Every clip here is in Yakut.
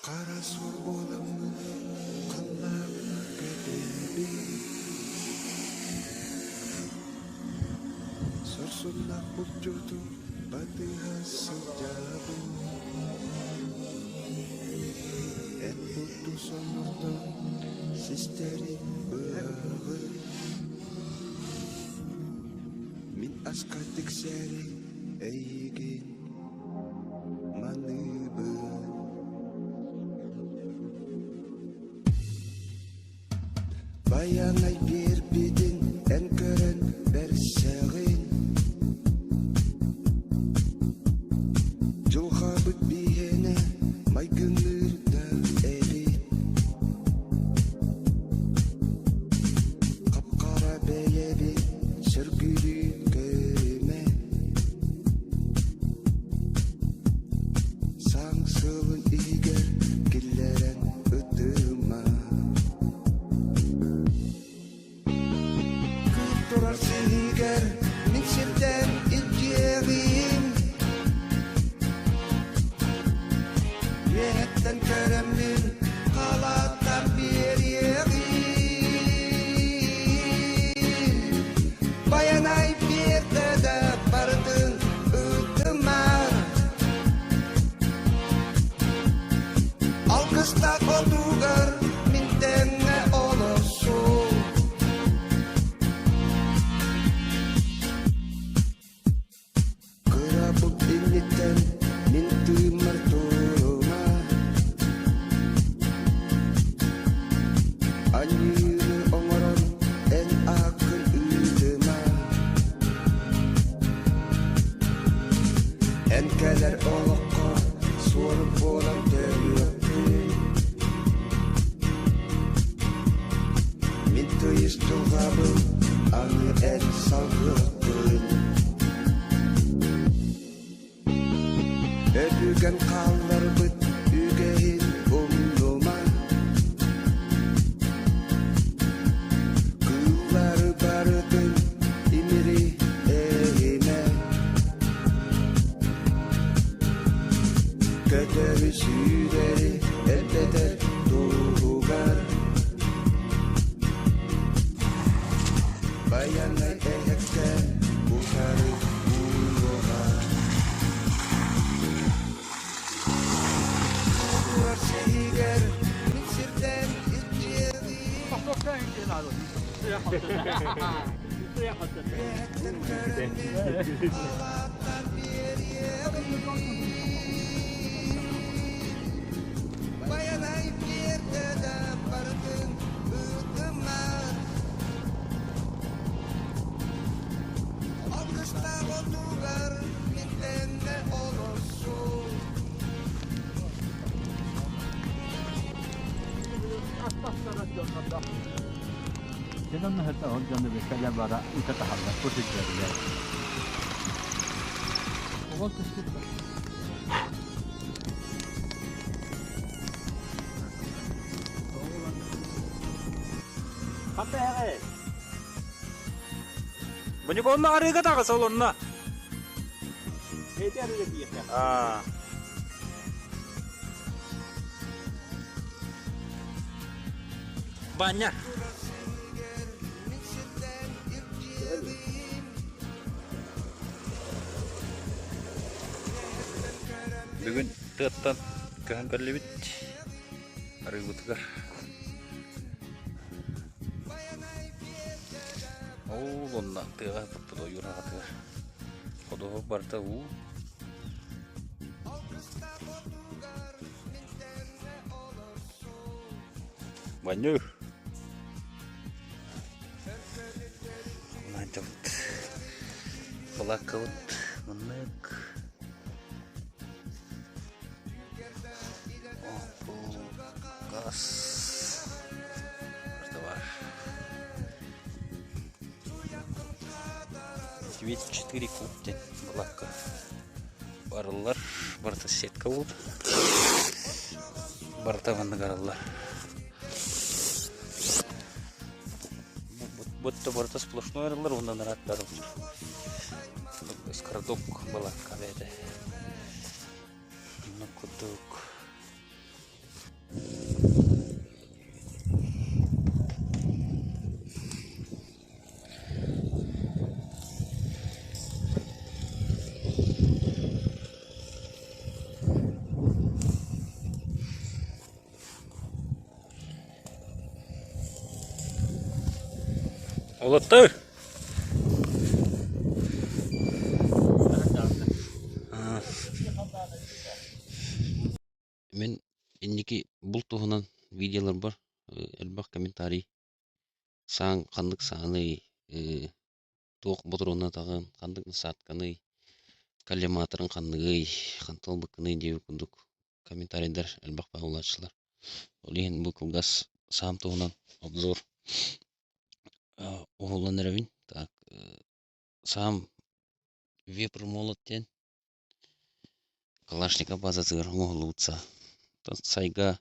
Хара суор буоламмын халлааҥҥа көтөбүн, Сорсуннаах булчуту батыһа сылдьабын. Эт булду соннортон систэрин быһаҕын, Мин аска тиксээри эйигин маныыбын. Байанай биэрбитин эн көрөн бэрсэҕин Дьылҕабыт биһиэнэ майгынныыр да эбит Хап-хара бэйэбит сөргүрүү көрүмэ Саҥ сылын иһигэр киллэрэн ытыма Күн турар сиһигэр мин сиртэн илдьиэҕим Үөһэттэн көрөммүн халааттан биэриэҕим Байанай биэрдэ да барытын ыытыма Алгыстаах отугар мин тэҥҥэ олорсуу Кырабыт инниттэн мин тыыммар турума Аньыыны оҥорон эн ааккын ыытыма Эн кэлэр олоххо суорун буолан төрүөхпүн Мин тыйыс дьылҕабын аны эн салгыахпын Өбүгэм хаалларбыт үгэһин умнума Кыыллары барытын имири эһимэ Көтөрү сүүрэри элбэтэр туһугар Байанай эһэккээн утары ууруоҕа Турар сиһигэр мин сиртэн Байанай биэрдэ да барытын ыытыммат Алгыстаах отугар мин тэҥҥэ олорсуу Дьэ онно сыта ол дьону кэлэ бара ыта таһаллар бу сирдэригэр. Оҕол түспүт Ханта эҕэ? Бу онно арыыга таҕыс ол онно. Эти арыыга тиийиэххэ. Аа. Баня. Бүгүн тыаттан көһөн кэллибит арыыбытыгар. Ол онно тыаҕа сыппыт ойуур аҕатыгар. Ходуһу барыта уу. Банньы. Мынантыбыт балааккабыт маннык. Бу газ бар. 204 куб диэн балаакка барыллар. Барыта сетка буолбут. Барыта маннык арыллар. Будто барыта сплошной арыллар уонна нараттар скородок балаакка бэйэтэ. Оннук курдук. Уолаттар! Мин инники булт туһунан видеоларбар элбэх комментарий сааҥ ханнык сааный, туох ботуруоннатаҕын, ханнык насадканый, коллиматорыҥ ханныгый, хантан ылбыккыный диэбит курдук комментарийдар элбэх баҕалааччылар. Ол иһин бу кылгас саам туһунан обзор уһуллан эрэбин. Так саам Вепр молот диэн Калашников базатыгар оҥоһуллубут саа. Сайга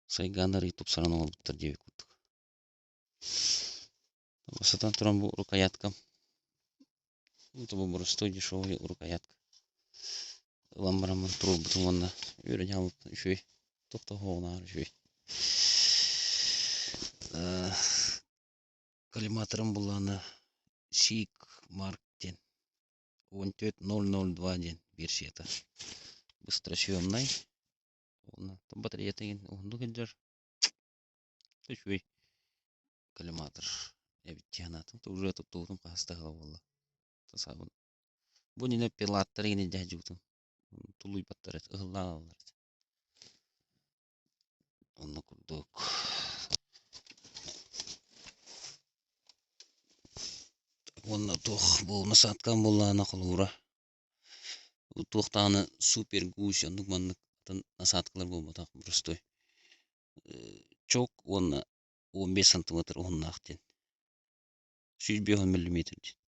сайгаан арыый тупсаран оҥорбуттар диэбит курдук. Сатан туран бу рукояткам бу боростуой дешевый рукоятка ылан бараммын туруорбутум уонна үөрэн хаалбыппын үчүгэй туох да оһоҕунааҕар үчүгэй Коллиматорым буллаҕына Сик Марк диэн 14.002 диэн версията быстросъемнай уонна батареята игин уһуннук илдьэр үчүгэй коллиматор эбит дии санаатым уже туттубутум хаһыс да сыла буолла саабын бу иннинэ пилаттар игин илдьэ сылдьыбытым тулуйбаттар этэ ыһыллаан ылаллар этэ Онно курдук уонна туох бу насадкам буоллаҕына холобура туох даҕаны супер гусь оннук маннык атын насадкалар буолбатах простой чок уонна 15 сантиметр уһуннаах диэн 150 миллиметр диэн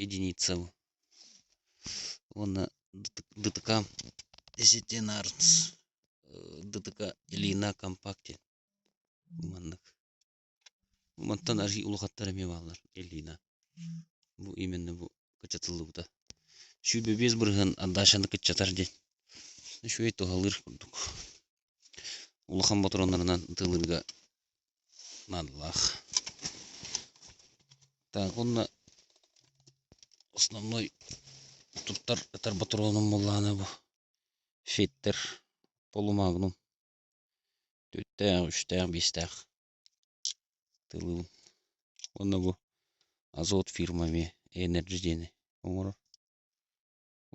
единица уонна ДТК Десятинарц ДТК Ильина компакт диэн маннык мантан арыый улахаттар эмиэ бааллар Ильина бу именно бу кыччатыллыбыта 25% отдачаны кыччатар диэн үчүгэй туһалыыр курдук улахан ботуруоннарынан ытыалыырга наадалаах. Так уонна основной туттар ытар ботуруонум буоллаҕына бу фиттер полумагнум түттээх, үстээх, биэстээх тылыыбын. Уонна бу Азот фирма эмиэ Energy диэни оҥорор.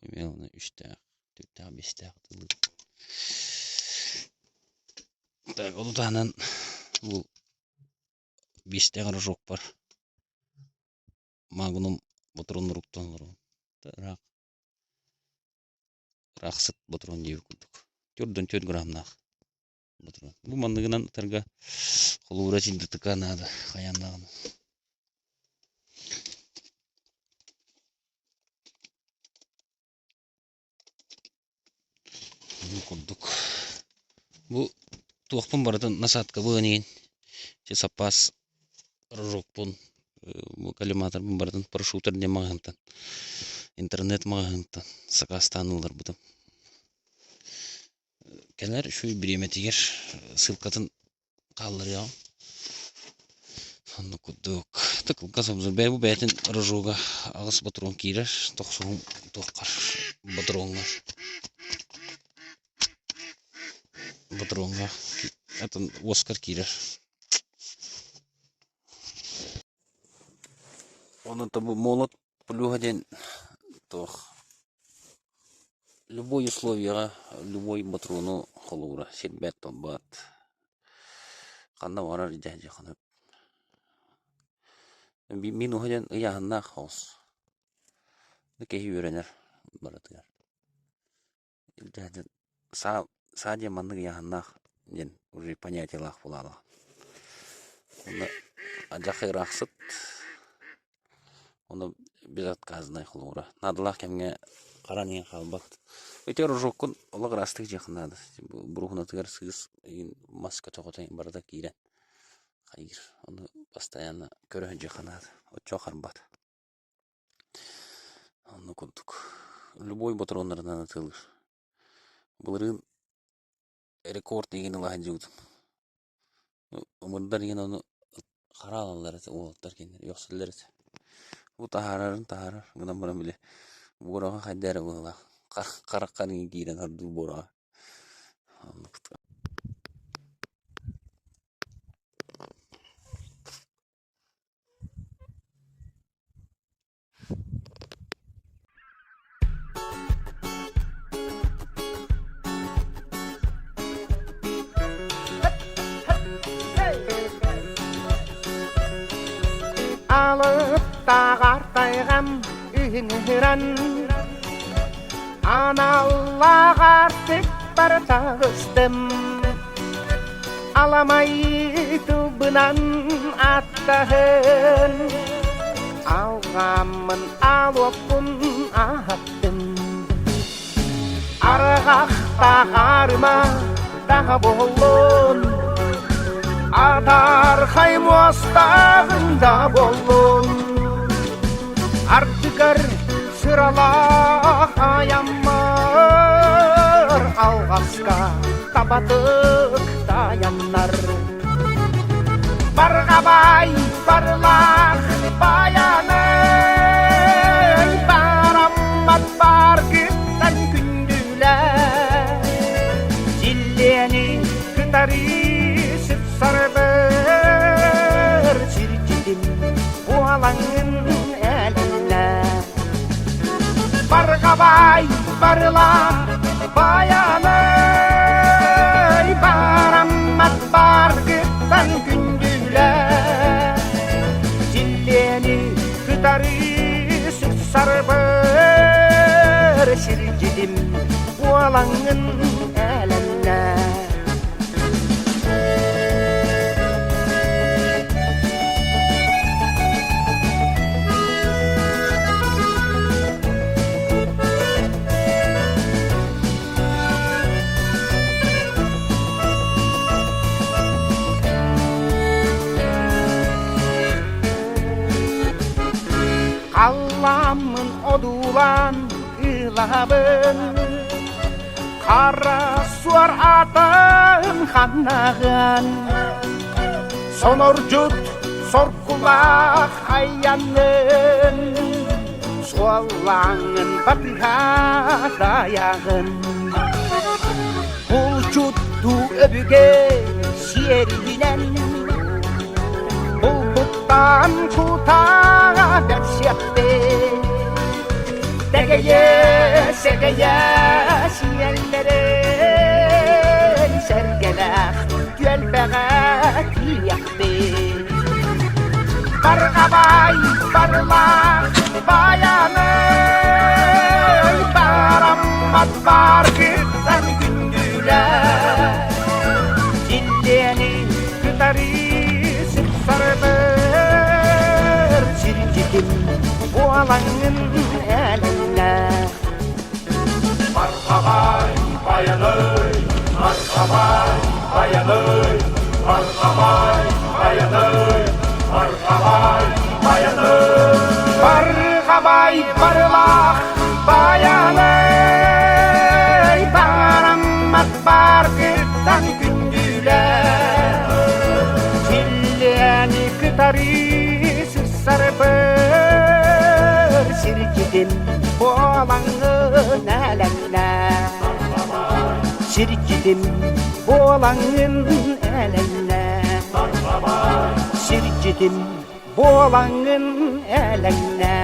Эмиэ уонна үстээх, түттээх, биэстээх тылыыбын. Так, ону таһынан бу биэстээх рожокпар Магнум ботуруоннуруктан олоробун. Ыраах ыраах сыт ботуруон диэбит курдук. 4 граммнаах ботуруон. Бу манныгынан ытарга холуура силдатыка наада хайаан даҕаны. Бу курдук. Бу туохпун барытын насадкабын иһин ити саппаас рожокпун бу коллиматорбын барытын парашютер диэн маҕаһыынтан интернет маҕаһыынтан сакаастаан ылларбытым. Кэлэр үчүгэй бириэмэтигэр ссылкатын хаалларыаҕым. Оннук курдук кылгас обзор бэйэ бу бэйэтин рожога аҕыс ботуруон киирэр тохсуһун туоххар ботуруоҥҥа ботуруоҥҥа атын уоскар киирэр. Онон бу молот плюһа диэн туох Любой условиеҕа любой ботуруону холуура сирбэт-талбат ханна баҕарар дьэ ханна Мин уһа диэн ыйааһыннаах соҕус киһи үөрэнэр барытыгар Саа саа диэн маннык ыйааһыннаах диэн уже понятиелаах буолаалаах Онно адьас ыраахсыт Ону безотказнай холобура. Наадалаах кэмҥэ харан иһэн хаалбат. Ити рожоккун олох ыраастык дьиэххэ наада. Буруһунатыгар сыыс игин мас көтөҕөтө барыта киирэн хайыыр. Ону постоянно көрө сылдьыахха наада. Оччоҕо харбат. Оннук курдук. Любой ботуруоннарынан атыылыыр. Былырыын рекорд игин ыла сылдьыбытым. Ымырдар игин ону хара аалаллар этэ уолаттар кинилэр үөхсэллэр этэ. Бу таһаарарын таһаарар гынан баран били буораҕа хайда эрэ быһыылаах хараххар игин киирэн ордуур буораҕа. Оннук Алыптааҕар тайҕам үһүҥүрэн Аналлааҕар тыппар таҕыстым Аламай тылбынан аттаһын Алҕаммын алуоппун аһаттым Арҕахтааҕарыма даҕа буоллун Атаархай муостааҕын да буоллун Ардыгар сыралаах айаммар Алҕаска табатык тайаннар Барҕабай барылаах баянай Бараммат баргыттан күндүлэр Силлиэни кытары сыпсарбыр Сирдьитим буолаҥын элэллэр Барҕабай барылаах баянай Бараммат баргыттан күндүлэр Силлиэни кытары сыпсарбыр Сирдьитим буолаҥын элэллэр Халлааммын одуулаан ылабын Хара суор атын ханнаҕын Сонордьут соргулаах айанын Суоллааҥын батыһа дайаҕын Булчуттуу өбүгэ сиэринэн Булбуттан кутаа бэрсиэхпин Дэгэйэ, сэгэйэ сиэллэрин Сэргэлээх түөлбэҕэ тиийэхпин Барҕабай барылаах баянай Бараммат баргыттан күндүлэр Силлиэни кытары сыпсарбыр Сирдьитим буолаҥҥын элэллэ Мархабай, баяный, мархабай, баяный, мархабай, баяный, мархабай, баяный. Барҕабай барылаах баянай Бараммат баргыттан күндүлэр Силлиэни кытары сыссарбыр Сирдьитин буолаҥҥын элэҥнэ Сирдьитим буолаҥҥын элэҥнэ Сирдьитим буолаҥҥын элэҥнэ.